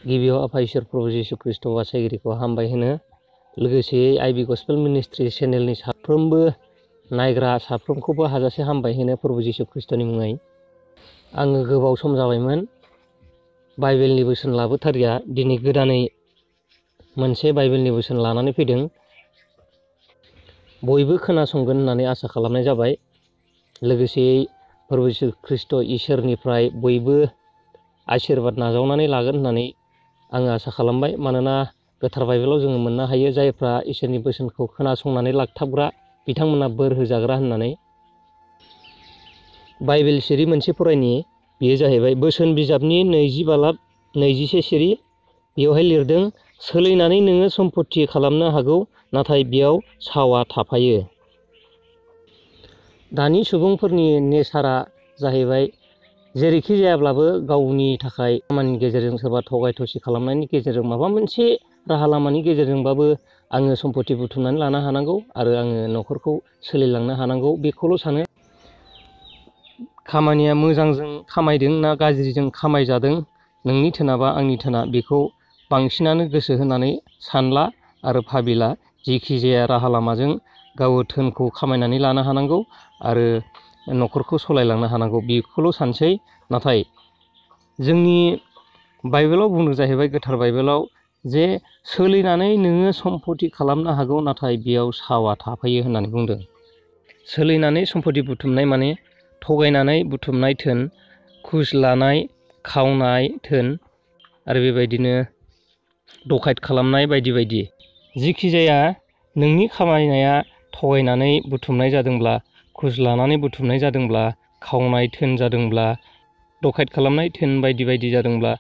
गिबियाव आफा इसोर प्रभु जिसु ख्रिस्ट' बासायगिरिखौ हामबाय होनो, लोगोसेयै I.B.Gospel मिनिस्ट्रि चेनेलनि साफ्रोमबो नायग्रा साफ्रोमखौबो हाजासे हामबाय होनो प्रभु जिसु ख्रिस्ट'नि मुङै। आङो गोबाव सम जाबायमोन बाइबेलनि बोसोन लाबोथारिया, दिनै गोदानै मोनसे बाइबेलनि बोसोन लानानै फैदों। बयबो खोनासंगोन होननानै आसा खालामनाय जाबाय। लोगोसेयै प्रभु जिसु ख्रिस्ट' इसोरनिफ्राय बयबो आशीर्बाद नाजावनानै लागोन होननानै आङो आसा खालामबाय। मानोना गोथार बाइबेलाव जोङो मोननो हायो, जायफ्रा इसोरनि बोसोनखौ खोनासंनानै लाथाबग्रा बिथांमोना बोर होजाग्रा होननानै। बाइबेल सिरि मोनसे फरायनि, बेयो जाहैबाय बोसोन बिजाबनि 20 सिरि। बेवहाय लिरदों, सोलिनानै नोङो सम्पति खालामनो हागौ, नाथाय बेयाव सावा थाफायो। दानि सुबुंफोरनि नेचारा जाहैबाय जेरैखि जायाब्लाबो गावनि थाखाय खामानिनि गेजेरजों, सोरबा थगाय थसि खालामनायनि गेजेरजों, माबा मोनसे राहा लामानि गेजेरजोंबाबो आङो सम्पति बुथुमनानै लानो हानांगौ आरो आङो न'खरखौ सोलिलांनो हानांगौ, बेखौल' सानो। खामानिया मोजांजों खामायदों ना गाज्रिजों खामायजादों, नोंनि धोनाबा आंनि धोना, बेखौ बांसिनानो गोसो होनानै सानला आरो भाबिला। जेखि जाया राहा लामाजों गाव धोनखौ खामायनानै लानो हानांगौ आरो न'खरखौ सालायलांनो हानांगौ, बेखौल' सानसै। नाथाय जोंनि बाइबेलाव बुंदों जाहैबाय, गोथार बाइबेलाव, जे सोलिनानै नोङो सम्पति खालामनो हागौ, नाथाय बेयाव सावा थाफायो होननानै बुंदों। सोलिनानै सम्पति बुथुमनाय माने थगायनानै बुथुमनाय धोन, घुस लानाय, खावनाय धोन आरो बेबायदिनो डकायत खालामनाय बायदि बायदि। जिखि जाया नोंनि खामायनाया थगायनानै बुथुमनाय जादोंब्ला, घुस लानानै बुथुमनाय जादोंब्ला, खावनाय धोन जादोंब्ला, डकायत खालामनाय धोन बायदि बायदि जादोंब्ला,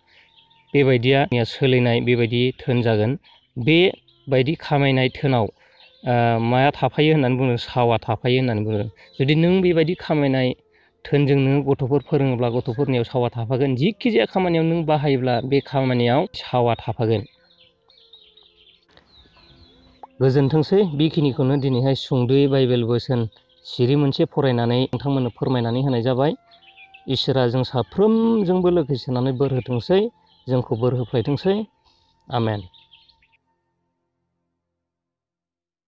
बेबायदिया सोलिनाय बेबायदि धोन जागोन। बेबायदि खामायनाय धोनाव माया थाफायो होननानै बुंदों, सावा थाफायो होननानै बुंदों। जुदि नों बेबायदि खामायनाय धोनजों नों गथ'फोर फोरोङोब्ला गथ'फोरनियाव सावा थाफागोन। जिखि जाया खामानियाव नों बाहायोब्ला बे खामानियाव सावा थाफागोन। गोजोनथोंसै। बेखिनिखौनो दिनैहाय सुंद'यै बाइबेल बोसोन सिरि मोनसे फरायनानै नोंथांमोननो फोरमायनानै होनाय जाबाय। इसोरा जों साफ्रोमजोंबो लोगोसे थानानै बोर होथोंसै, जोंखौ बोर होफ्लायथोंसै। आमेन।